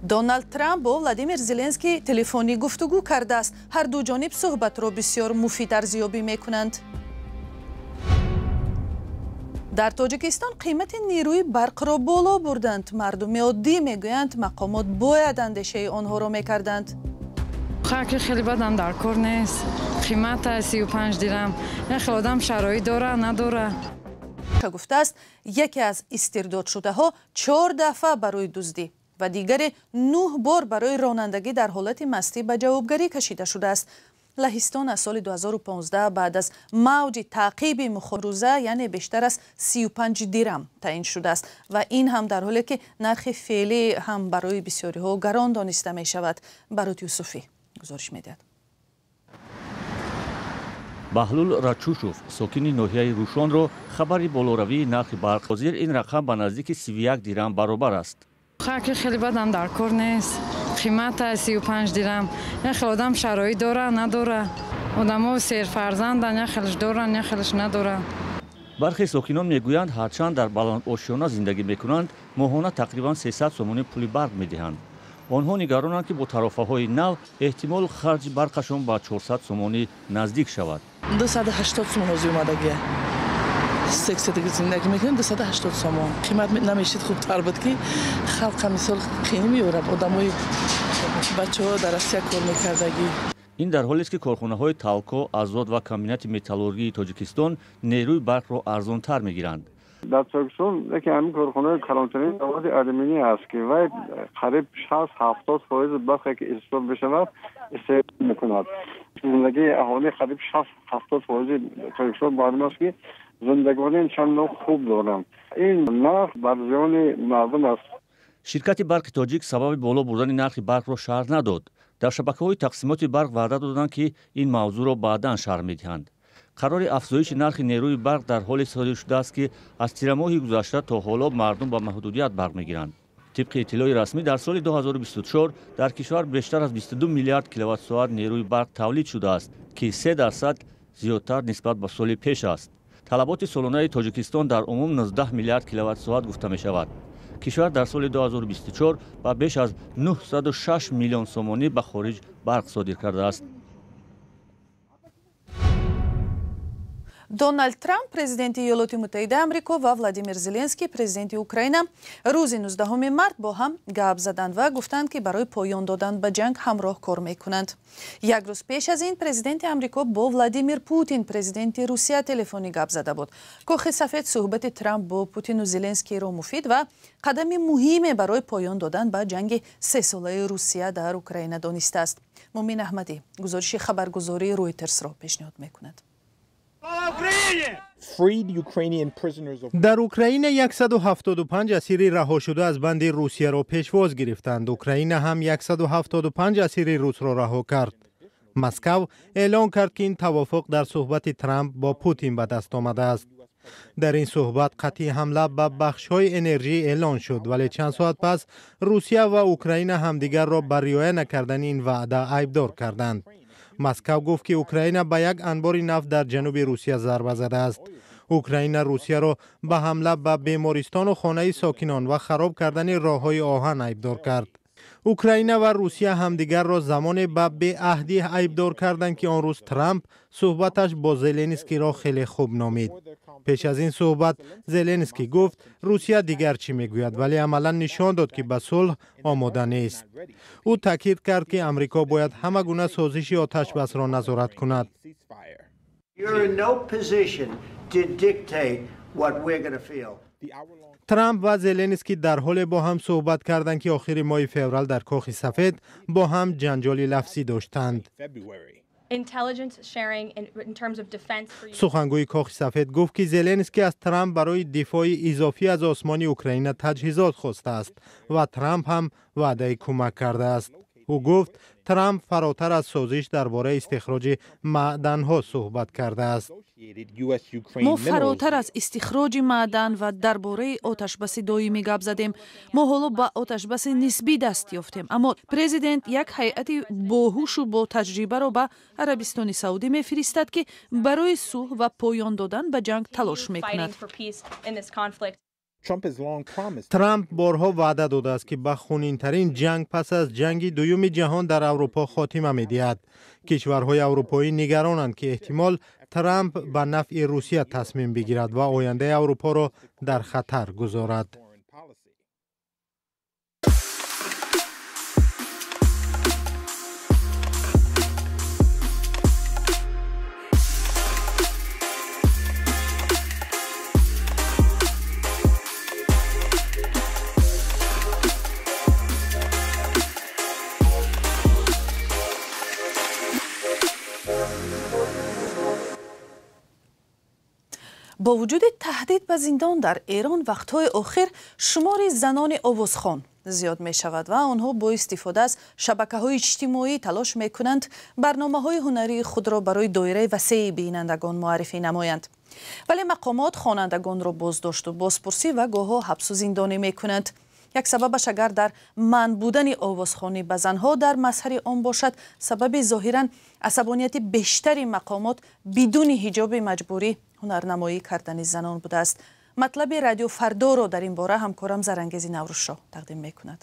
Доналд Трамп бо Владимир Зеленский телефонӣ гуфтугӯ кардааст. Ҳар ду ҷониб суҳбатро бисёр муфид арзёбӣ мекунанд. Дар Тоҷикистон қимати нерӯи барқро боло бурданд. Мардуми оддӣ мегӯянд, мақомот бояд андешаи онҳоро мекарданд. Хаки хеле бадам дар кор нест. Қимата 35 дирам. Як хел одам шароит дора, надора. Гуфтааст, яке аз истирдодшудаҳо 4 дафъа барои дуздӣ ва дигаре 9 бор барои ронандагӣ дар ҳолати мастӣ ба ҷавобгарӣ кашида шудааст. Лаҳистон аз соли 2015 баъд аз мавҷи таъқиби мухоруза, яъне бештар аз 35 дирам таъин шудааст ва ин ҳам дар ҳоле ки нархи феълӣ ҳам барои бисёриҳо гарон дониста мешавад. Барот Юсуфӣ гузориш медиҳад. Баҳлул Рачушов, сокини ноҳияи Рӯшонро хабари болоравии нархи барқ ҳозир ин рақам ба наздики 31 дирам баробар аст. Хаки хеле бадам дар кор нест. Қимата 35 дирам. Як хел одам шароит дора, надора. Одамо серфарзандан, як хелш доран, як хелш надоран. Бархе сокинон мегӯянд, ҳарчанд дар баландошёна зиндагӣ мекунанд, моҳона тақрибан 300 сомонӣ пули барқ медиҳанд. Онҳо нигаронанд, ки бо тарофаҳои нав эҳтимол харҷи барқашон ба 400 сомонӣ наздик шавад. 280 сомон ҳозир омадагия. Сексадиги зиндагӣ мекунем, 280 сомон. Қимат намешид, хубтар буд, ки халқа мисол қини меорад. Одамои бачаҳо дар Россия кор мекардагӣ. Ин дар ҳолест, ки корхонаҳои Талко, Азот ва комбинати металлургии Тоҷикистон нерӯи барқро арзонтар мегиранд. Дар Тоҷикистон яке ҳамин корхонаи калонтарин заводи алюминий аст, ки вай қариб 60-70% барқе ки истифода мешавад, истеҳсол мекунад. Зиндагии аҳолӣ қариб 60-70% Тоҷикистон маълум аст, ки зиндагонии чандон хуб доранд. Ин нарх бар зиёни мардум аст. Ширкати Барқи Тоҷик сабаби боло бурдани нархи барқро шарҳ надод. Дар шабакаҳои тақсимоти барқ ваъда доданд, ки ин мавзӯъро баъдан шарҳ медиҳанд. Қарори афзоиши нархи нерӯи барқ дар ҳоле содир шудааст, ки аз тирамоҳи гузашта то ҳоло мардум ба маҳдудият барқ мегиранд. Тибқи иттилои расмӣ, дар соли 2024 дар кишвар бештар аз 22 миллиард киловатт-соат нерӯи барқ тавлид шудааст, ки 3% зиёдтар нисбат ба соли пеш аст. Талаботи солонаи Тоҷикистон дар умум 19 миллиард киловатт-соат гуфта мешавад. Кишвар дар соли 2024 ба беш аз 906 миллион сомонӣ ба хориҷ барқ содир кардааст. Доналд Трамп, президенти Иёлоти Муттаҳидаи Амрико, ва Владимир Зеленский, президенти Украина, рӯзи 19 март бо ҳам гап заданд ва гуфтанд, ки барои поён додан ба ҷанг ҳамроҳ кор мекунанд. Як рӯз пеш аз ин президенти Амрико бо Владимир Путин, президенти Русия, телефонӣ гап зада буд. Кохи Сафед суҳбати Трамп бо Путину Зеленскийро муфид ва қадами муҳиме барои поён додан ба ҷанги сесолаи Русия дар Украина донистааст. Мумин Аҳмадӣ гузориши хабаргузории Ройтерсро пешниҳод мекунад. Дар Украина 175 асири раҳошуда аз банди Русияро пешвоз гирифтанд. Украина ҳам 175 асири русро раҳо кард. Москав эълон кард, ки ин тавофуқ дар суҳбати Трамп бо Путин ба даст омадааст. Дар ин суҳбат қатъи ҳамла ба бахшҳои энержӣ эълон шуд, вале чанд соат пас Русия ва Украина ҳамдигарро ба риоя накардани ин ваъда айбдор карданд. Москав гуфт, ки Украина ба як анбори нафт дар ҷануби Русия зарба задааст. Украина Русияро ба ҳамла ба бемористону хонаи сокинон ва хароб кардани роҳҳои оҳан айбдор кард. Украина ва Русия ҳамдигарро замоне ба беаҳдӣ айбдор карданд, ки он рӯз Трамп суҳбаташ бо Зеленскийро хеле хуб номид. Пеш аз ин суҳбат Зеленский гуфт, Русия дигар чӣ мегӯяд, вале амалан нишон дод, ки ба сулҳ омода нест. Ӯ таъкид кард, ки Амрико бояд ҳама гуна созиши оташбасро назорат кунад. Трамп ва Зеленский дар ҳоле бо ҳам суҳбат карданд, ки охири моҳи феврал дар Кохи Сафед бо ҳам ҷанҷоли лафзӣ доштанд. Сухангӯи Кохи Сафед гуфт, ки Зеленский аз Трамп барои дифои изофӣ аз осмони Украина таҷҳизот хостааст ва Трамп ҳам ваъдаи кӯмак кардааст. Ӯ гуфт, Трамп фаротар аз созиш дар бораи истихроҷи маъданҳо суҳбат кардааст. Мо фаротар аз истихроҷи маъдан ва дар бораи оташбаси доимӣ гап задем. Мо ҳоло ба оташбаси нисбӣ даст ёфтем, аммо президент як ҳайати боҳушу бо таҷрибаро ба Арабистони Саудӣ мефиристад, ки барои сулҳ ва поён додан ба ҷанг талош мекунад. Трамп борҳо ваъда додааст, ки ба хунинтарин ҷанг пас аз ҷанги дуюми ҷаҳон дар Аврупо хотима медиҳад. Кишварҳои аврупоӣ нигаронанд, ки эҳтимол Трамп ба нафъи Русия тасмим бигирад ва ояндаи Аврупоро дар хатар гузорад. Бо вуҷуди таҳдид ба зиндон дар Эрон, вақтҳои охир шумори занони овозхон зиёд мешавад ва онҳо бо истифода аз шабакаҳои иҷтимоӣ талош мекунанд барномаҳои ҳунарии худро барои доираи васеи бинандагон муаррифӣ намоянд. Вале мақомот хонандагонро боздошту бозпурсӣ ва гоҳҳо ҳабсу зиндонӣ мекунанд. Як сабабаш агар дар манъ будани овозхонӣ ба занҳо дар мазҳари он бошад, сабаби зоҳиран асабонияти бештари мақомот бидуни ҳиҷоби маҷбурӣ ҳунарнамоӣ кардани занон будааст. Матлаби Радио Фардоро дар ин бора ҳамкорам Зарангези Наврӯзшоҳ тақдим мекунад.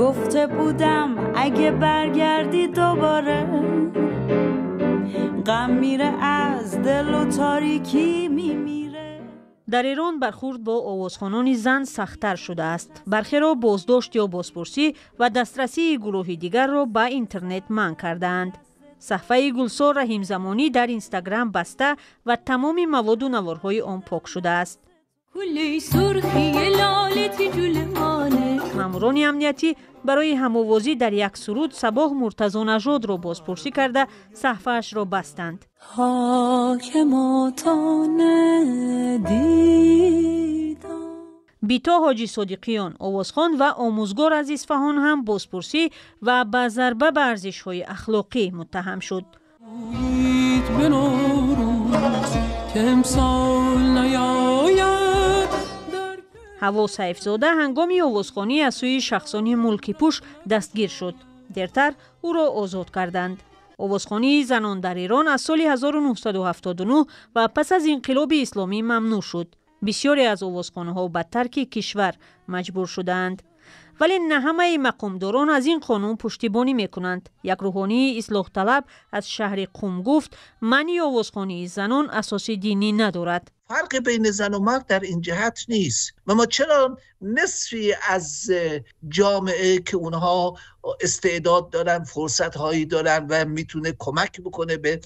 Гуфта будам اگه برگردی دوباره غم میره از دل و تاریکی میمیره. Дар Эрон бархурд бо овозхонони зан сахттар шудааст. Бархеро боздошт ё бозпурсӣ ва дастрасии гурӯҳи дигарро ба интернет манъ кардаанд. Саҳфаи Гулсор Раҳимзамонӣ дар Инстаграм баста ва тамоми маводу наворҳои он пок шудааст. Маъмурони амниятӣ барои ҳамовозӣ дар як суруд Сабоҳ Муртазонажодро бозпурсӣ карда саҳфаашро бастанд. Бито Ҳоҷи Содиқиён, овозхон ва омӯзгор аз Исфаҳон ҳам бозпурсӣ ва ба зарба ба арзишҳои ахлоқӣ муттаҳам шуд. Ҳаво Сайфзода ҳангоми овозхонӣ аз сӯи шахсони мулкипӯш дастгир шуд. Дертар ӯро озод карданд. Овозхонии занон дар Эрон аз соли 1979 ва пас аз инқилоби исломӣ мамнӯъ шуд. Бисёре аз овозхонҳо ба тарки кишвар маҷбур шудаанд. Вале на ҳамаи мақомдорон аз ин қонун пуштибонӣ мекунанд. Як рӯҳонии ислоҳталаб аз шаҳри Қум гуфт, манъи овозхонии занон асоси динӣ надорад. فرق بین زن و مرد در این جهت نیست و ما چرا نصفی از جامعه که اونها استعداد دارن، فرصت هایی دارن و میتونه کمک بکنه به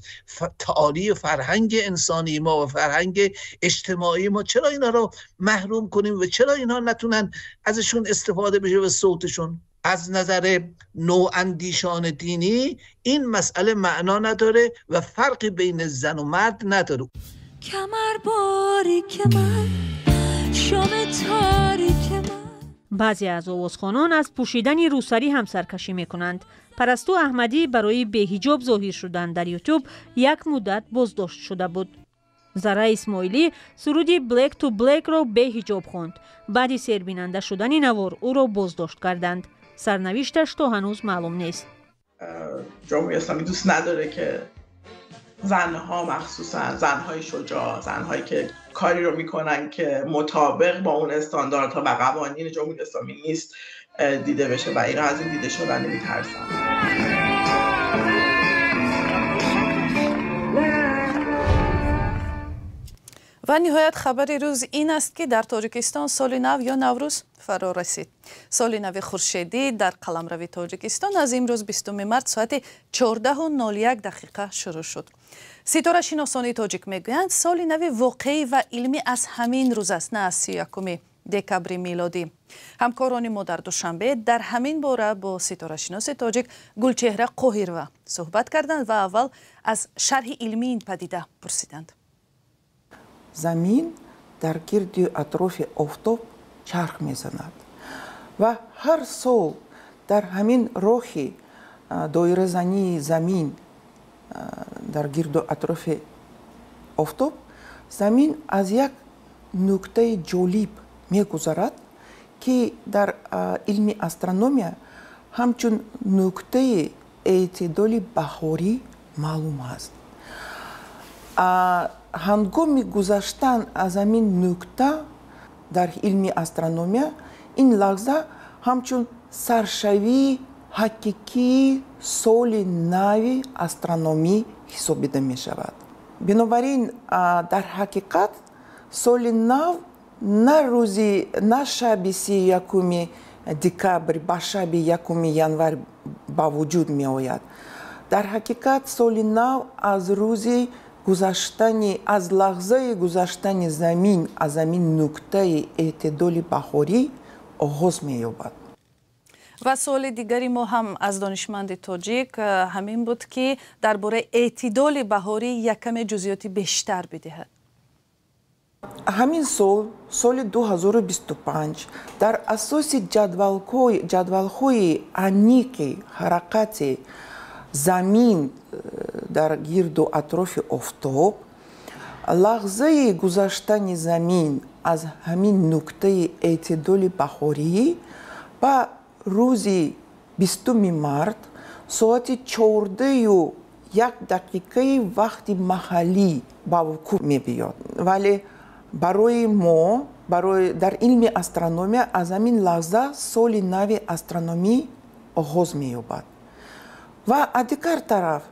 تعالی فرهنگ انسانی ما و فرهنگ اجتماعی ما، چرا اینا رو محروم کنیم و چرا اینا نتونن ازشون استفاده بشه و صوتشون؟ از نظر نواندیشان دینی این مسئله معنا نداره و فرقی بین زن و مرد نداره. کمر باریک من، شام تاریک من. Баъзе аз овозхонон аз пӯшидани рӯсарӣ ҳам саркашӣ мекунанд. Парасту Аҳмадӣ барои беҳиҷоб зоҳир шудан дар Ютуб як муддат боздошт шуда буд. Зара Исмоилӣ суруди Black to Black-ро беҳиҷоб хонд. Баъди сербинанда шудани навор ӯро боздошт карданд. Сарнавишташ то ҳанӯз маълум нест. جمهوری اسلامی دوست نداره که زنها، مخصوصا زنهای شجاع، زنهایی که کاری رو میکنن که مطابق با اون استانداردها و قوانین جمهوری اسلامی نیست، دیده بشه و اینا از این دیده شدن میترسن. Ва ниҳоят хабари рӯз ин аст, ки дар Тоҷикистон соли нав ё Наврӯз фаро расид. Соли нави хуршедӣ дар қаламрави Тоҷикистон аз имрӯз 20 март соати 14:01 дақиқа шурӯъ шуд. Ситорашиносони тоҷик мегӯянд, соли нави воқеӣ ва илмӣ аз ҳамин рӯз аст, на аз 31 декабри милодӣ. Ҳамкорони мо дар Душанбе дар ҳамин бора бо ситорашиноси тоҷик Гулчеҳра Қоҳирова суҳбат карданд ва аввал аз шарҳи илмии ин падида пурсиданд. Замин дар гирди атрофи офтоб чарх мезанад ва ҳар сол дар ҳамин роҳи доиразании замин дар гирду атрофи офтоб замин аз як нуктаи ҷолиб мегузарад, ки дар илми астрономия ҳамчун нуктаи эътидоли баҳорӣ маълум аст. Ҳангоми гузаштан аз ҳамин нуқта дар илми астрономия ин лаҳза ҳамчун саршавии ҳақиқии соли нави астрономӣ ҳисобида мешавад. Бинобар ин, дар ҳақиқат соли нав на рӯзи, на шаби 31 декабр ба шаби 1 январ ба вуҷуд меояд. Дар ҳақиқат соли нав аз рӯзи гузаштани, аз лаҳзаи гузаштани замин аз ҳамин нуқтаи эътидоли баҳорӣ оғоз меёбад. Ва суоли дигари мо ҳам аз донишманди тоҷик ҳамин буд, ки дар бораи эътидоли баҳорӣ як каме ҷузъиёти бештар бидиҳад. Ҳамин сол, соли 2025, дар асоси ҷадвалҳои аниқи ҳаракати замин дар гирду атрофи офтоб, лаҳзаи гузаштани замин аз ҳамин нуқтаи эътидоли баҳорӣ ба рӯзи 20 март соати 14:01 вақти маҳаллӣ ба вуқӯъ мебиёд. Вале барои мо, барои дар илми астрономия аз ҳамин лаҳза соли нави астрономӣ оғоз меёбад. Ва аз дигар тараф